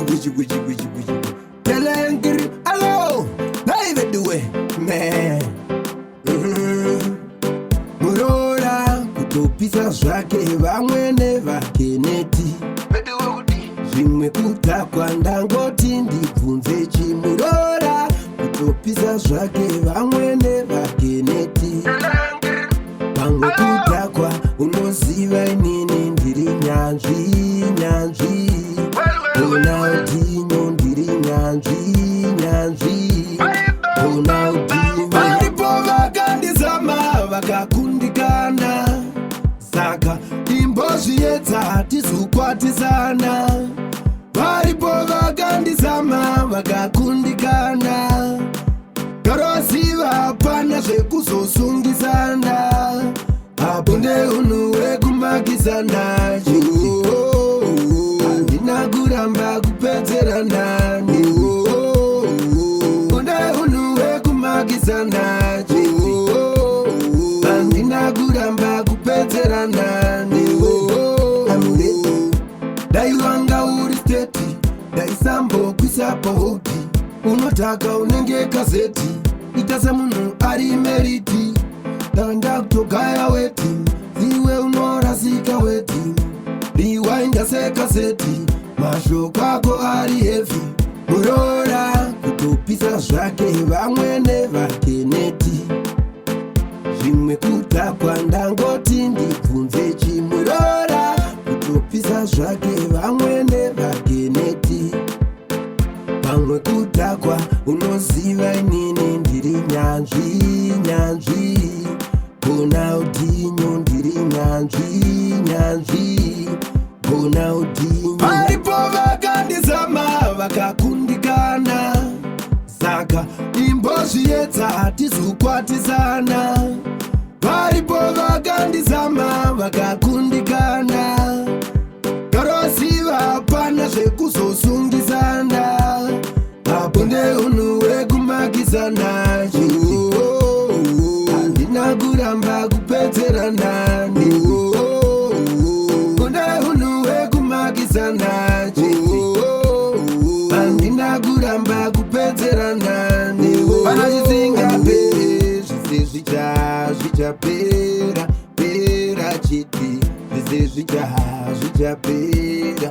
Chigwe chigwe chigwe chigwe. Telengiri alo. Naiveduwe man. Muroora kutopisa zvake vamwene vaKeneti. Zvimwe kudhakwa, ndangoti ndibvunze chimuroora kutopisa zvake vamwene vaKeneti. Pamwe kudhakwa, unoziva inini ndiri nyanzvi, nyanzvi. Ronaldinho, ndiri nyanzvi, nyanzvi. Ronaldinho. Varipo vakandizama vakakundikana, saka imbozviedza tizokwatisana. Varipo vakandizama vakakundikana, karoziva pana zvekuzosungisana. Apo ndeunhu hwekumakisana, handina kuramba kupedzerana. Ndeunhu hwekumakisana, handina kuramba kupedzerana. Dai wanga uri steady, ndaisambokwisa pahold. Unotaka unenge kazeti, ita semunhu ari married. Ndanga kutogaya weti, iwe unorasika weti. Riwainda sekaseti, mashoko ako ari heavy. Muroora kutopisa zvake vamwene vaKeneti. Zvimwe kudhakwa, ndangoti ndibvunze chimuroora kutopisa zvake vamwene vaKeneti. Pamwe kudhakwa, unoziva inini ndiri nyanzvi, nyanzvi. Ronaldinho, ndiri nyanzvi, nyanzvi. Ronaldinho. Varipo vakandizama vakakundikana, saka imbozviedza tizokwatisana. Varipo vakandizama vakakundikana, karoziva pana zvekuzosungisana. Apo ndeunhu hwekumakisana, handina kuramba kupedzerana. Ndeunhu hwekumakisana, handina kuramba kupedzerana. Pana zvisingaperi, zvise zvichapera pera chiti, zvise zvichapera.